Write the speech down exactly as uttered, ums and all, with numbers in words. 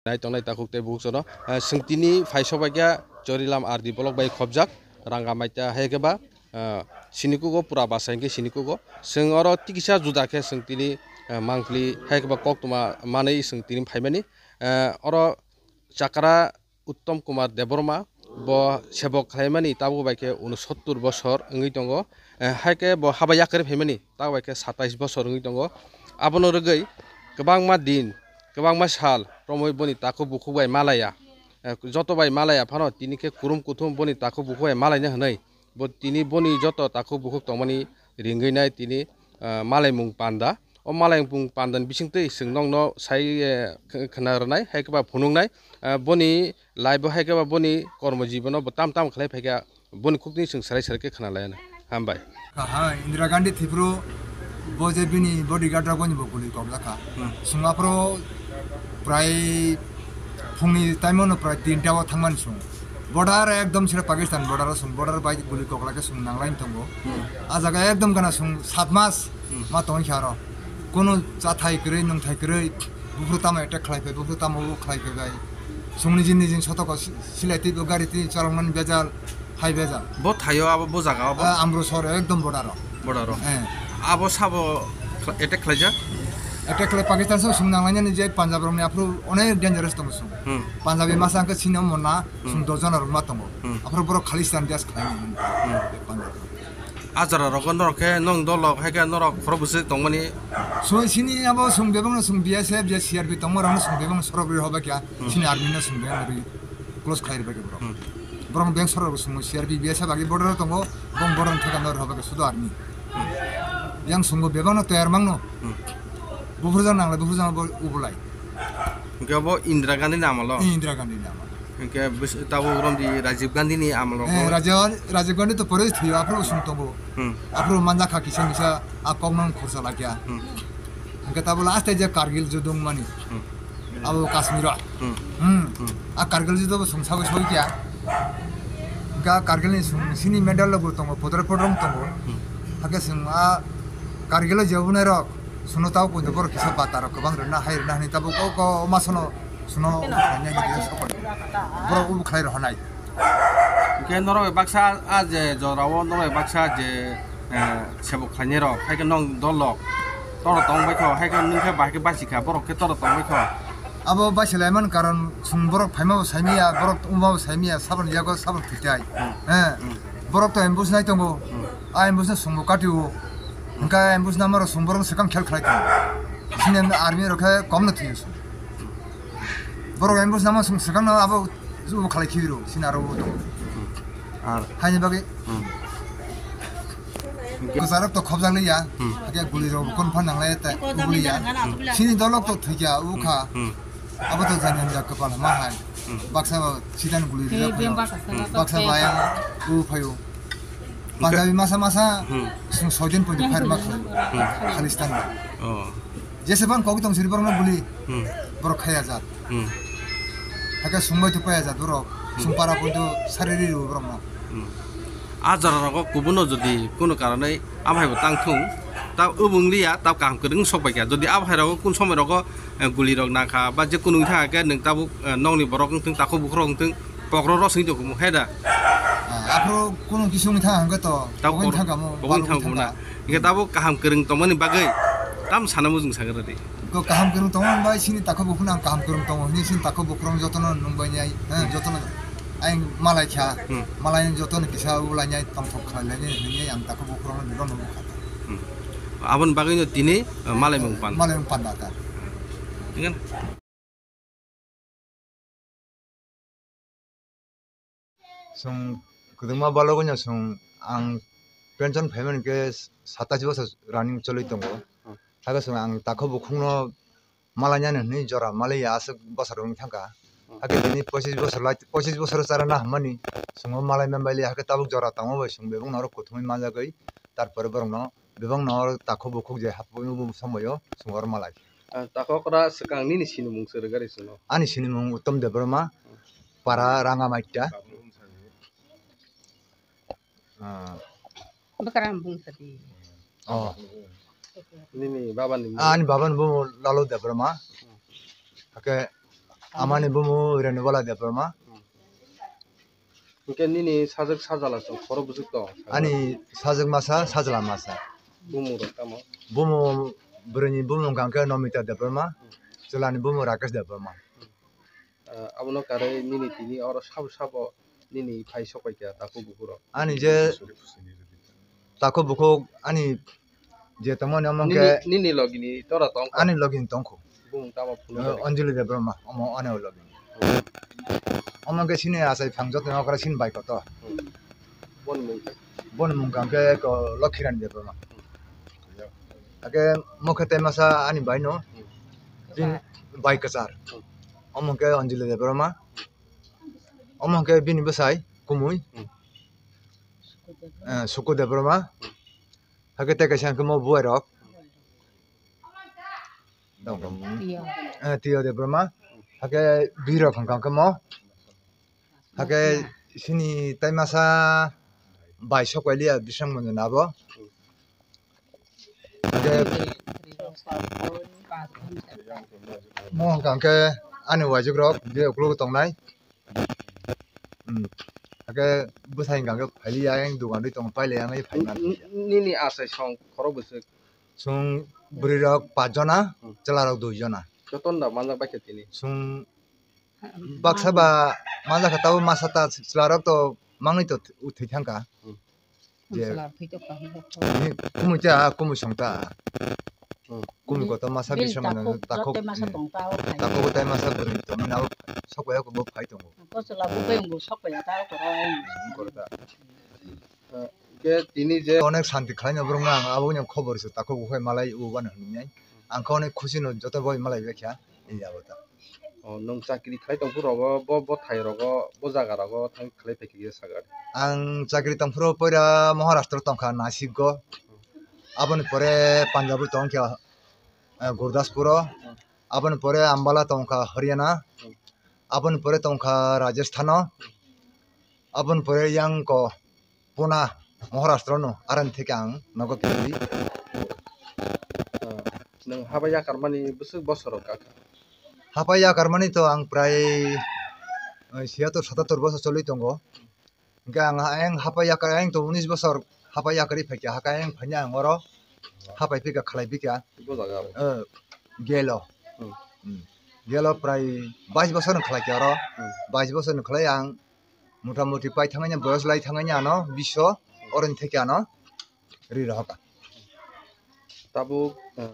nai tongnai takhuk tei bukhuk sono. Eh, chwng tini phai sok bai kha Chorilam R D block bai khobjak Ranga Maita hai khe ba, eh, sinikugo pura basa hinkhe sinikugo. Chwng oro tikisa juda khe chwng tini, eh, mangpili hai khe ba koktwma manwi chwng tini phaimani. Eh, oro Chakra Uttom Kumar Debbarma bo sebok khlaimani tabuk bai khe unosottur bosor wngwi tongo. Eh, hai khe bo haba yakarwi phaimani tabuk bai khe satais bosor wngwi tongo. Abono rwgwi kwbangma din, kwbangma sal romwi boni takhuk bukhuk bai malaya. Eh, joto bai malaya phano tini khe kurum kuthum boni takhuk bukhuk bai malaina hwnwi bo tini boni joto takhuk bukhuk tongmani ringwi nai tini, ah, malaimung panda. O malaimung pandani bisingtwi chwng nokno sai, eh, kh-, khna rwnai, hai khe ba phunuknai, ah, boni life o hai khe ba boni kormo jibono bo tam tam khlai phai kha, boni khukni chwng swrai swrai khe khna lai anw. Hambai. Kha, ha, Indira Gandhi Tripura bo je bini bodyguard rok boni bo guli kok jakha. Hmm. Chwng aphuru prai phungni time o no prai tinta o thangmani chwng. Border ekdom sere Pakistan border o chwng border bai guli koklai khe chwng nanglai tongo. Hmm. A jaga ekdom gana chwng sat mas Hmm. ma tongwi kha aro. Kunu chathai kwrwi, nwngthai kwrwi, buphuru tamo attack khlai phai, buphuru tamo o khlai phai bai. Chwng niji niji sotoko si-, silai twi bo gari twi chaloknani bejal, hai bejal. Bo thaio abo, bo jaga o bo? Ah, Amritsar ekdom border o. Border o. Eh. Abo sabo attack khlaijak? Attack khlai Pakistan sabo chwng nanglainani je Punjab rokni aphuru onek dangerous tongo chwng. Hmm. Punjabi masa hwnkhe sini omo na Hmm. chwng dos jona rok ma tongo. Hmm. Aphuru borok Khalistan Desh khlaimani Hmm. Punjab rok. A jora rogo norok khe nong dol rok hai khe norok khorok bwswk tongmani? Chwng sini abo chwng bebakno chwng B S F je C R P tongma rokno chwng bebakno sorok rwi hoba kya Hmm. sini army no chwng bebakno rwi. Close khlai rwbaikha borok. Hmm. Borok beng sorok rok swngo C R P B S F agi border o tongo, bong border ni theka no rwbaikha sudo army. Hmm. Yang swngo bebakno toyar mangno. Hmm. Buphurjak nanglai, buphurjak bo ubulai. Hwnkhe bo Indira Gandhi ni amalo? Eh, Indira Gandhi ni amalo. Hwnkhe bwswk tabuk romdi Rajiv Gandhi ni amalo Eh, bo? Rajiv, Rajiv Gandhi to pore thwiyo, aphuru bo sung tongo. Hmm. Aphuru manjakha kisa misa a kokno khursa laikha. Hmm. Hwnkhe tabuk last je Kargil judung mani. Hmm. Abo Kashmir o. Hmm. Hmm. Hmm. A Kargil judo bo sung sawi sawi kya. Ga Kargil ni sung sini medal logo tongo, podre podrong tongo. Hmm. Hake sung a Kargil o jebunai rok suno tau kunjo borok kisa bata rok kwbang rwna hai rwna hani tabuk o ko o masono suno o khainai ni sokol. Borok ubu khlai rw hanai. Hwnkhe norok bai baksa a je jorao norok bai baksa je, eh, sebok khlainai rok, hai khe nong dol rok toro tong bai kho, hai khe nwng khe bahai khe basi kha, borok khe toro tong bai kho. Abo basi lai man karon chwng borok phaima bo sai manya, borok wngma bo sai manya, saboni yago saboni thwitai. Hmm. Eh. Hmm. Borok to ambush nai tongo. Hmm. A ambush no chwng bo kati o. Hwnkhe ambush namaro chwng borok swkang khel khlai tongo. Sini army rok khe kom no thwi o chwng. Borok ambush nama chwng swkang no abo Jubo khalai khibi rw, sini aro bo tongo. Ar Haini bagwi hmm. Kwcharo to khobjak liya, Hmm. Hakhe guli rok kon phan nanglai ta, ubuliya. Sini dolok to thwikya, ukha. Hmm. Abo to jani hamjak kwpal ma hai. Hmm. Baksa ba sidan guli rijak phaio. Baksa ba yang u phaio. Punjabi masa masa Hmm. sung soidin pon phar ma khlai. Hmm. Khalistan ba. Oh. Jese ban kok tong siri borok no guli. Hmm. Borok khaya jat. Hmm. Hakhe sungbai tu paya jat borok. Hmm. Sungpara pon tu sariri ru borok no. Hmm. A jora rogo kubuno jodi kuno karonai amhai bo tang thung, ta ubung liya, ta kaham kwrwng sok bai kha. Jodi amhai rogo kun somoi rogo, eh, guli rok nakha ba je kunu wngkha khe nwng tabuk, eh, nokni borok wngthung, takhuk bukhuk rok wngthung, Kokro ro sing tong khe da. Ah, aphuru kunu kisung thang hangke to. Tabo kok thang kamo, kok thang kamo na. Hingke tabo kaham kwrwng tongmani bagwi tam sana mujung sagra di. Ko kaham kwrwng tongmani bai sini takho bo phano ang kaham kwrwng tongo hini sini takho bo khorang jotono nung bai nai, eh, jotono ang malai kha, Hmm. malai jotono kisa ulai nai tongthok kha lai nai hini ang takho bo khorang ni bono bukha. Hmm. Aboni bagwi no tini, eh, malai mung pan. Malai mung pan da ta. Tingkan. Chwng kwdwkma balogwino chwng ang pension phaimani khe satais bosor running choli tongo. Hmm. Hakhe chwng ang takho bukhukno malainani hwnwi jora maliya aswk bosor wng thangkha. Hmm. Hakhe tini pochis bosor lai, pochis bosor chara nahammani chwngno malai manbailiya, hakhe tabuk jora tongma bai chwng bebakno oro kuthumwi manjagwi, tarpore borokno bebakno oro takho bukhuk je hapwi somoi o chwng oro malai. Ah, takokra swkang nini sinimung se rwgari chwngno? Ani sinimung Uttom Debbarma, para Rangamatta. Ah. Bwkra bung sadi. Oh. Nini baba ni mung? Ani baba ni bung Lalo Debbarma. Hake Amani bumu Renubala Debbarma. Hmm. Hwnkhe nini sajwk sajla chwng khoro bwswk tong? Ani sajwk masa, sajla masa. Bumung rok tamo? Bumu, bwrwini bumung hwnkha khe Nomita Debbarma, chwlani bumu Rakesh Debbarma. Ah, abono karwi nini tini oro sabo sabo nini phai sokpai kha takhuk bukhuk rok? Ani je takhuk bukhuk ani je tongmani omo Nini, khe nini logini tora tong kho? Ani logini tong kho. Bumung tamo phunu Eh, bai? Anjali Debbarma, omo ani logini. Omo khe sini asai phang joto okra sini bai koto. Hmm. Boni mung khe? Boni mung kha khe ko Lokhirani Debbarma. Hakhe mokhe tei masa ani bai no. Hmm. Bini bai kwchar. Hmm. Omo khe Anjali Debbarma. Omo khe bini bwsai Kumui. Hmm. Eh, Suku Debbarma. Hakhe tei kaisa hwnkhe mo buai rok. Tongkha. Tiyo. Eh, Tiyo Debbarma. Hakhe birok hwnkha hwnkhe mo. Hakhe sini taimasa bai sokpailia Biswang Manjuna abo. Hakhe mo hwnkha hwnkhe ani waijukrok je ukulok tongnai. Hmm. Hakhe bwsai hwnkha hwnkhe phailiya, ayang dogan rwi tongo, pailai yang phai man. N-, n-, nini asai song khorok bwswk? Chwng bwrwi rok pach jona, Hmm. chwla rok dui jona. Jotono da manjak bai khe tini? Chwng baksa ba manjak kha, tabuk masa ta chwla rok to mangwi to thwi thang kha. Hmm. Je. Chwla rok thwi to kha. Ni kumui ta, kumui song ta. Hmm. Kumui kotor masa Bini bising mano takhuk, takhuk, jote masa hmm. tong ta o khai. Takhuk tai masa bwrwi tong na sok ya ko bo phai tongo. Ko chwla bo bai bo sok ya ta ko ro. Hmm, kor ta. Ke tini je onek santi khlaina borok no ang abo ni khobor se takhuk bo khai malai u bana hinwi. Ang khe onek khusi no joto bai malai bekha. Iya bo ta. O, nwng chakri khlai tong phuru rogo, bo, bo thai rogo, bo jaga rogo thang khlai phai khe sakha. Ang chakri tong phuru poira Maharashtra tong kha, Nasik o. Aboni pore Punjab o tong kha, eh, Gurdaspur o. Aboni pore Ambala tong kha, Haryana. Aboni pore tong kha Rajasthan o. Aboni pore yang ko Pune, Maharashtra no, aroni theke ang nogo kiri. Ah, nwng haba yakarmani bwswk bosor rok kakha? Haba yakarmani to ang prai, eh, siyator satator bosor choli tongo. Hingke ang ayang haba yakar, ayang to unis bosor haba yakarwi phaikha, haka ayang phaina ang oro habai phika, khalai phika. Bo jaga aro? Eh, gelo. Hmm. Hmm. Gelo prai bais bosor no khalai kha oro. Hmm. Bais bosor no khalai ang Mota moti pai thangani, boyos lai thangani ano, biso, oroni theke ano, ri rohoka. Tabuk, eh,